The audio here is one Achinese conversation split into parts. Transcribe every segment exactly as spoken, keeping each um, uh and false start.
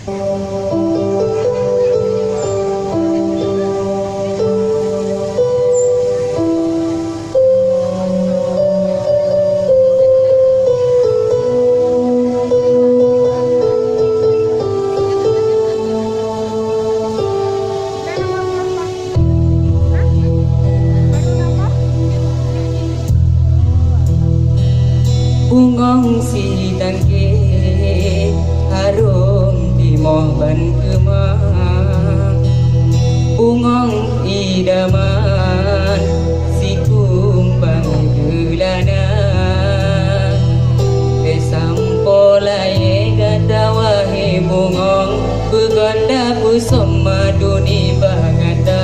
Bungöng sitangke harôm timoh ban keumang, bungöng idaman sikumbang teulana. Bèk sampoe layèe gata wahé bungöng, peugöt tapeusom maduni bak gata,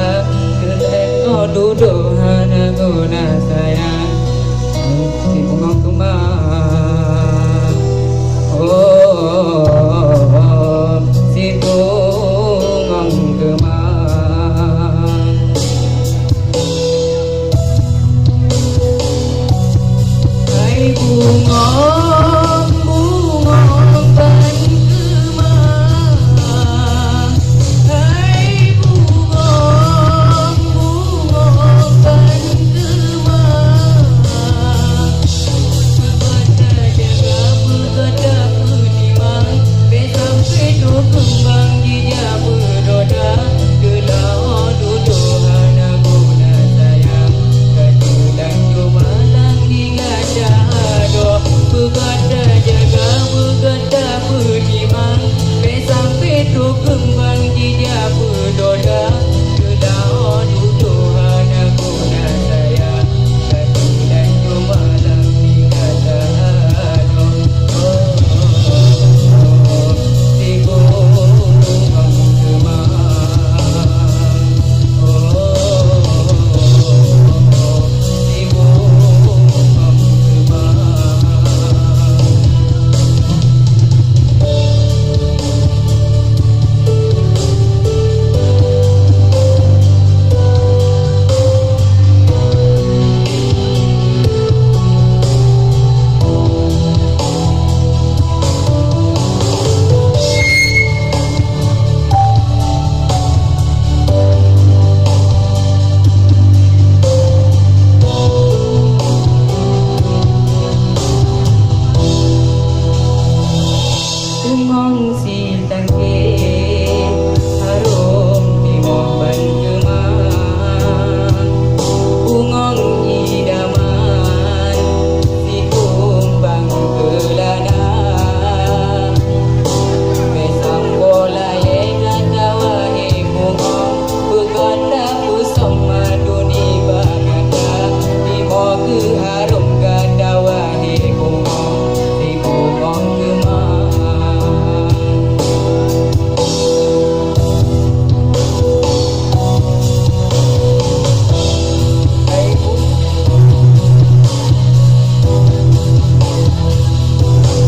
keuleue dudoe hana guna sayang. Si bungöng keumang, oh, si bungöng keumang. Hai bungöng, bungöng ban keumang. Hai bungöng, bungöng ban keumang. Peugöt tajaga, peugöt tapeutimang, bèk sampoe trok keumbang jijak peudoda. Teulao dudoe hana guna sayang, ka teulanjô malang di gata adoe. Peugöt tajaga, peugöt tapeutimang, bèk sampoe trok keumbang jijak peudoda. Teulao dudoe hana guna sayang, ka teulanjô malang di gata adoe. Oh, oh, oh, oh, si bungöng keumang. Oh, oh, oh, oh, oh, si bungöng keumang. Bungöng sitangke harôm timoh ban keumang, bungöng idaman sikumbang teulana. Bèk sampoe layèe gata wahé bungöng, peugöt tapeusom maduni bak gata, timoh keu harôm gata wahé bungöng, si bungöng keumang.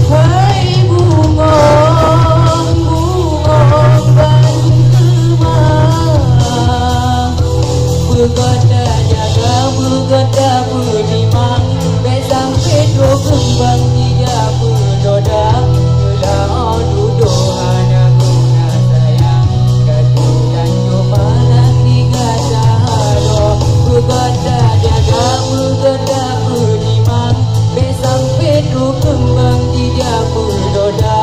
Hai bungöng, bungöng ban keumang. Peugöt tajaga, peugöt tapeutimang, bèk sampoe trok keumbang jijak peudoda. Teulao dudoe hana guna sayang, ka teulanjô malang di gata adoe. Peugöt tajaga, peugöt tapeutimang, bèk sampoe trok keumbang jijak peudoda.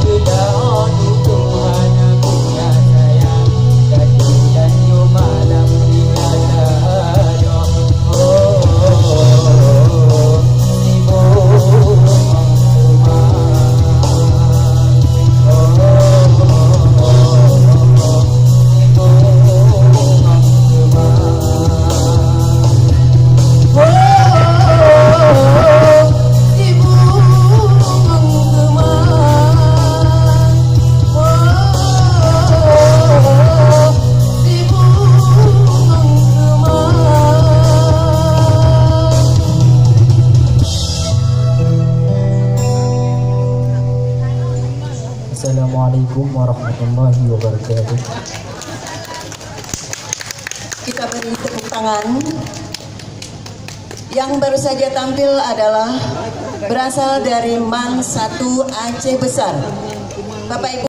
Teulao dudoe hana guna sayang, ka teulanjô malang di gata adoe. Oh, si bungöng keumang. Oh, si bungöng keumang. Oh, si bungöng keumang. Oh, si bungöng keumang. Assalamualaikum warahmatullahi wabarakatuh. Kita beri tepuk tangan. Yang baru saja tampil adalah berasal dari MAN satu Aceh Besar. Bapak Ibu